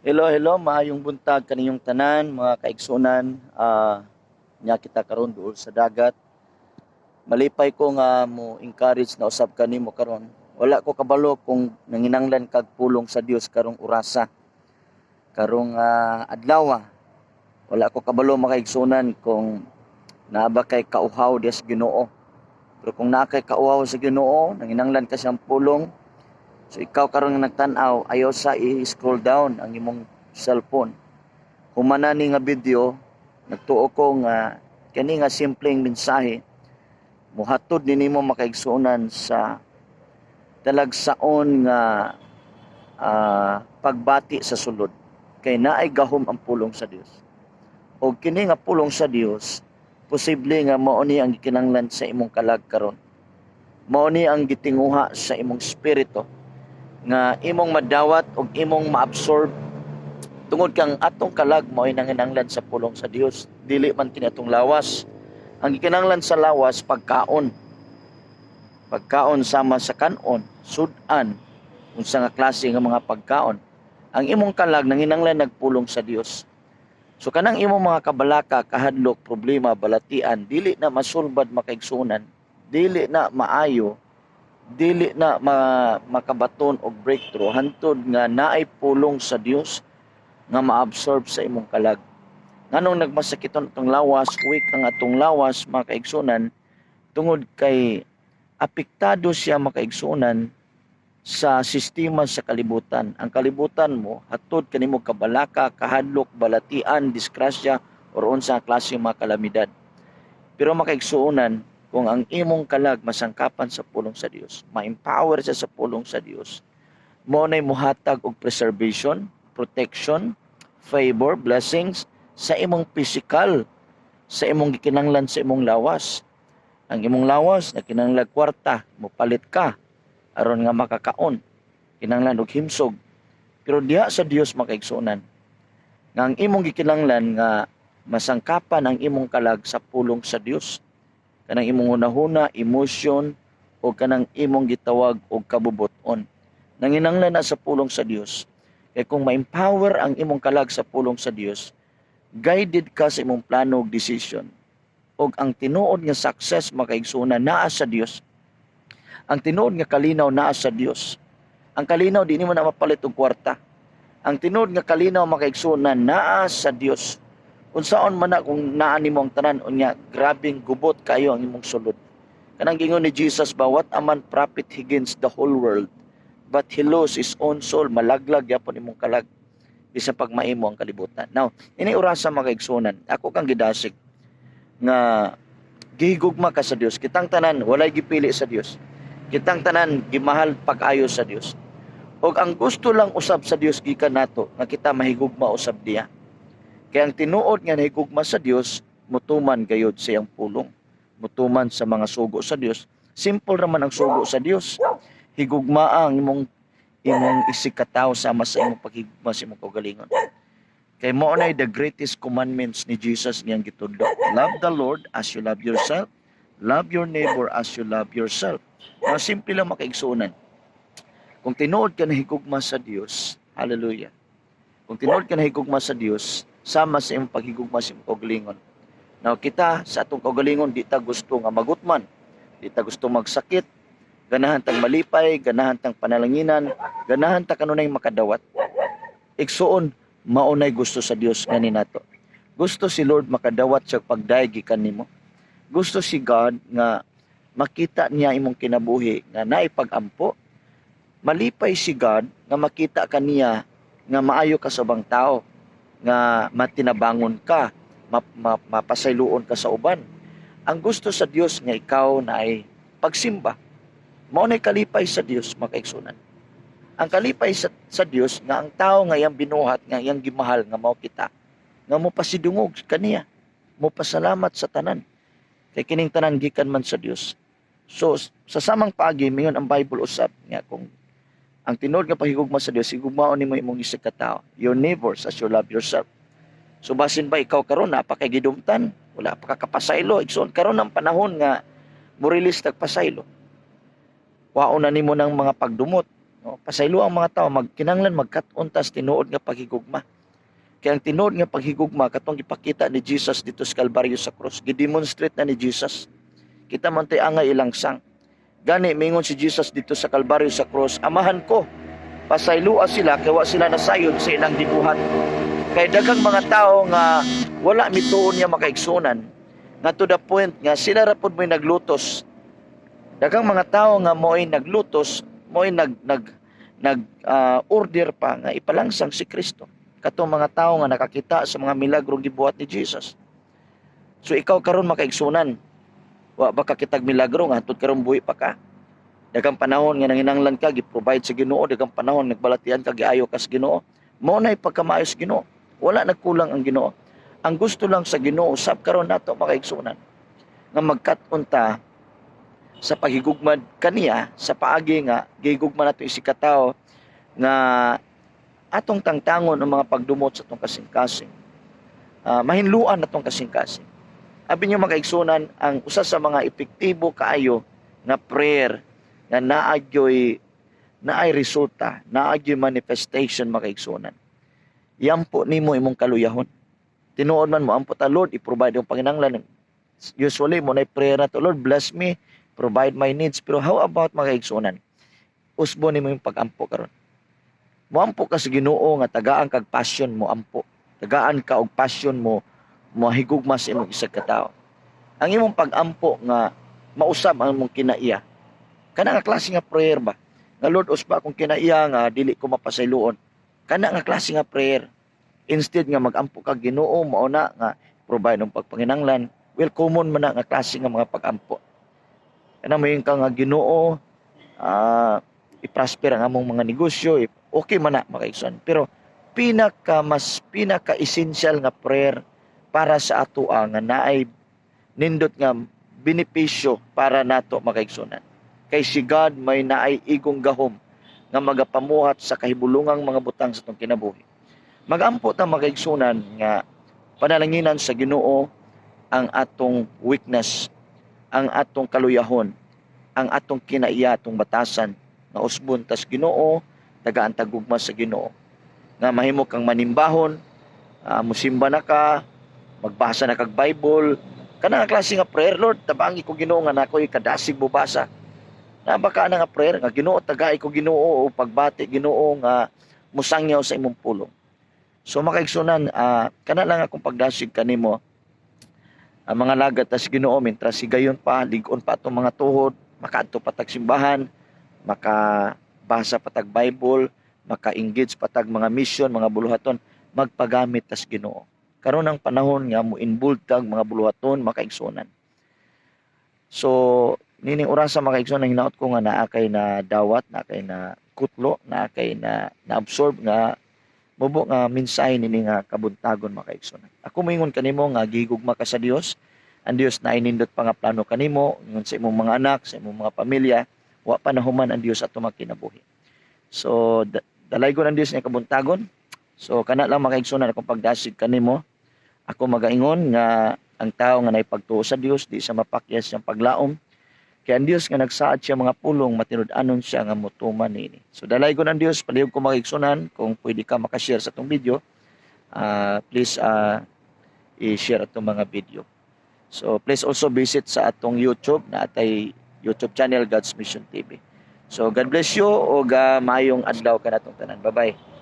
Hello, hello, maayong buntag kaninyong tanan, mga kaigsunan. Nya kita karon duol sa dagat. Malipay ko nga mo encourage na usab kanimo karon. Wala ko kabalo kung nanginanglan kag pulong sa Dios karong orasa. Karong adlaw. Wala ko kabalo, mga kaigsunan, kung naa ba kay kauhaw diya sa Ginoo. Pero kung naa kay kauhaw sa Ginoo, nanginanglan ka siyang pulong. So ikaw karon nga nagtan-aw, ayaw sa i-scroll down ang imong cellphone. Humana ni nga video, nagtuo ko nga kani nga simpleng mensahe muhatod ni nimo, makaigsuonan, sa talagsaon nga pagbati sa sulod kay naay gahom ang pulong sa Dios. Og kini nga pulong sa Dios, posible nga mao ni ang gikinahanglan sa imong kalag karon. Mao ni ang gitinguha sa imong espiritu nga imong madawat og imong maabsorb tungod kang atong kalag mao'y nanginanglan sa pulong sa Dios, dili man kini atong lawas. Ang gikinahanglan sa lawas, pagkaon, pagkaon sama sa kanon, sudan, unsa nga klase nga mga pagkaon. Ang imong kalag nanginanglan nagpulong sa Dios. So kanang imong mga kabalaka, kahadlok, problema, balatian, dili na masulbad, makaigsunan, dili na maayo, dili na makabaton og breakthrough hantod nga naay pulong sa Dios nga maabsorb sa imong kalag. Nganong nagmasakiton atong lawas, weak ang atong lawas, mga kaigsunan, tungod kay apektado siya, makaigsunan, sa sistema sa kalibutan. Ang kalibutan mo hatod kanimo kabalaka, kahadlok, balatian, disgrasya or unsa klase mga kalamidad. Pero, makaigsuonan, kung ang imong kalag masangkapan sa pulong sa Dios, ma-empower siya sa pulong sa Dios, mao nay muhatag og preservation, protection, favor, blessings sa imong physical, sa imong gikinanglan sa imong lawas. Ang imong lawas nakinanglan kwarta, mopalit ka aron nga makakaon. Kinanglan og himsog. Pero diha sa Dios, makaigsuonan, nga ang imong gikinanglan nga masangkapan ang imong kalag sa pulong sa Dios. Kanang imong hunahuna, emosyon o kanang imong gitawag og kabubuton. Nanginanglan na sa pulong sa Dios. Kay kung ma-empower ang imong kalag sa pulong sa Dios, guided ka sa imong plano ug decision. Og ang tinuod nga success, makaigsuonan, naa sa Dios. Ang tinuod nga kalinaw naa sa Dios. Ang kalinaw, di nimo na mapalit og kwarta. Ang tinuod nga kalinaw, makaigsuonan, naa sa Dios. Unsaon man na kung naa nimo ang tanan, unya grabeng gubot kayo ang imong sulod. Kanang gingon ni Jesus ba, "What a man profit he gains the whole world, but he lose his own soul?" Malaglag yapon imong kalag bisan pag maimo ang kalibutan. Now, ini orasa, mga kaigsuonan, ako kang gidasig nga gihigugma ka sa Dios. Kitang tanan walay gipili sa Dios. Kitang tanan gimahal pag-ayo sa Dios. Og ang gusto lang usab sa Dios gikan nato nga kita mahigugma usab diya. Kaya ang tinuod nga nahigugma sa Dios, mutuman gayod sa iyang pulong. Mutuman sa mga sugo sa Dios. Simple raman ang sugo sa Dios. Higugma ang imong isig katawo sama sa imong paghigugma sa imong kaugalingon. Kay mao na the greatest commandments ni Jesus niyang gitudlo. Love the Lord as you love yourself. Love your neighbor as you love yourself. Now, simple lang, makaigsuonan. Kung tinuod ka nahigugma sa Dios, hallelujah. Kung tinuod ka nahigugma sa Dios, sama sa imong paghigugma sa imong kaugalingon. Now kita sa atong kaugalingon, di ta gusto nga magutman, di ta gusto magsakit, ganahan tang malipay, ganahan tang panalanginan, ganahan ta kanunay makadawat. Igsuon, maunay gusto sa Dios nga nato. Gusto si Lord makadawat sa pagdayeg gikan nimo. Gusto si God nga makita niya imong kinabuhi nga naay pag-ampo. Malipay si God nga makita kaniya nga maayo ka sa ubang tao, nga matinabangon ka, mapasayloon ka sa uban. Ang gusto sa Dios nga ikaw na ay pagsimba. Mao nay kalipay sa Dios, makaigsunan. Ang kalipay sa Dios nga ang tao nga iyang binuhat, nga iyang gimahal, nga mao kita, nga mo pasidungog kaniya, mo pasalamat sa tanan. Kay kining tanan gikan man sa Dios. So sa samang paagi, mayon ang Bible usab nga kung ang tinuod nga paghigugma sa Dios, higugmaon nimo imong isig ka tawo, your neighbors as you love yourself. So basin ba ikaw karon naa pa kay gidumtan, wala pa ka kapasaylo, igsoon, karon ang panahon nga mo release tag pasaylo. Waon na nimo ng mga pagdumot. No, pasaylo ang mga tao, magkinanglan magkat-on tas tinuod nga paghigugma. Kaya ang tinuod nga paghigugma katong gipakita ni Jesus dito sa Kalbaryo sa cross, gidemonstrate na ni Jesus. Kita man tay angay ilangsang. Gani mingon si Jesus dito sa Kalbaryo sa cross, "Amahan ko, pasayloa sila kay wa sila nasayod sa ilang gibuhat." Kay daghang mga tao nga wala mituon niya, makaigsunan, nga to the point nga sila ra pud mo'y naglutos. Daghang mga tao nga mo'y naglutos, mo'y nag nag nag order pa nga ipalangsang si Kristo. Katong mga tao nga nakakita sa mga milagro gibuhat ni Jesus. So ikaw karon, makaigsunan, wa ba ka kitag milagro nga hantod karon buhi pa ka? Daghang panahon nga nanginanglan ka, gi-provide sa Ginoo, daghang panahon nagbalatian ka, giayo ka sa Ginoo. Mao nay pagkamaayo sa Ginoo. Wala nagkulang ang Ginoo. Ang gusto lang sa Ginoo sab karon nato, makaigsunan, nga magkat-on ta sa paghigugma kaniya sa paagi nga gihigugma nato isig katawo, nga atong tangtangon ang mga pagdumot sa atong kasing-kasing. Mahinluan natong kasing-kasing. Abi niyo, makaigsunan, ang usa sa mga epektibo kaayo nga prayer nga naagyoy naay resulta, naagyoy manifestation, makaigsunan. Yampo nimo imong kaluyahon. Tinuod man mo ampo ta, "Lord, i-provide yung panginanglan." Usually mo na prayer na to, "Lord, bless me, provide my needs." Pero how about, makaigsunan, usbo nimo yung pag-ampo karon? Moampo ka sa Ginoo nga tagaan kag passion mo ampo. Tagaan ka og passion mo mohigugma sa imong isag ka tawo. Ang imong pag-ampo nga mausab ang imong kinaiya. Kana nga klase nga prayer ba? Nga, "Lord, usba akong kinaiya nga dili ko mapasayloon." Kana nga klase nga prayer. Instead nga mag-ampo ka, "Ginoo, mao na nga provide ng pagpanginanglan." Well, common man na nga klase nga mga pag-ampo. Kana moingon ka nga, "Ginoo, i-prosper ang among mga negosyo," okay man na, makaigsoon. Pero pinaka mas pinaka essential nga prayer para sa atoa nga naay nindot nga benepisyo para nato, makaigsunan. Kay si God may naay igong gahom nga magapamuhat sa kahibulungang mga butang sa atong kinabuhi. Magampo ta, makaigsunan, nga panalanginan sa Ginoo ang atong weakness, ang atong kaluyahon, ang atong kinaiya, atong batasan nga usbon tas Ginoo, tagaan tagugma sa Ginoo. Nga mahimo kang manimbahon, musimba na ka, magbasa na kag Bible, kana nga klase nga prayer, "Lord, tabangi ko Ginoo nga nakoy kadasig bubasa." Na baka na nga prayer nga, "Ginoo, tagai ko Ginoo o pagbati Ginoo nga musangyaw sa imong pulong." So makaigsunan, kana lang akong pagdasig kanimo. Ang mga lagat tas Ginoo mentras higayon pa, lig-on pa atong mga tuhod, makaadto pa tag simbahan, makabasa pa tag Bible, maka-engage pa tag mga mission, mga buluhaton, magpagamit tas Ginoo. Karon ang panahon nga mo involved tag mga buluhaton, makaigsunan. So nining orasa, makaigsunan, hinaot ko nga naa kay na dawat, naa kay na kutlo, naa kay na na-absorb nga mubo nga mensahe nini nga kabuntagon, makaigsunan. Ako moingon kanimo nga gihigugma ka sa Dios. Ang Dios na nindot pa nga plano kanimo, ingon sa imong mga anak, sa imong mga pamilya, wa pa nahuman ang Dios ato mga kinabuhi. So dalaygon ang Dios nga kabuntagon. So kana lang, makaigsunan, akong pagdasig kanimo. Ako magaingon nga ang tao nga naipagtuo sa Dios di sa mapakyas siyang paglaom. Kaya ang Dios nga nagsaad siya mga pulong, matinud-anon siya nga mutuman niini. So dalaygon ang Dios, palihog ko, makaigsunan, kung pwede ka makashare sa atong video, please i-share atong mga video. So please also visit sa atong YouTube na atay YouTube channel, God's Mission TV. So God bless you ug maayong adlaw kanatong tanan. Bye-bye.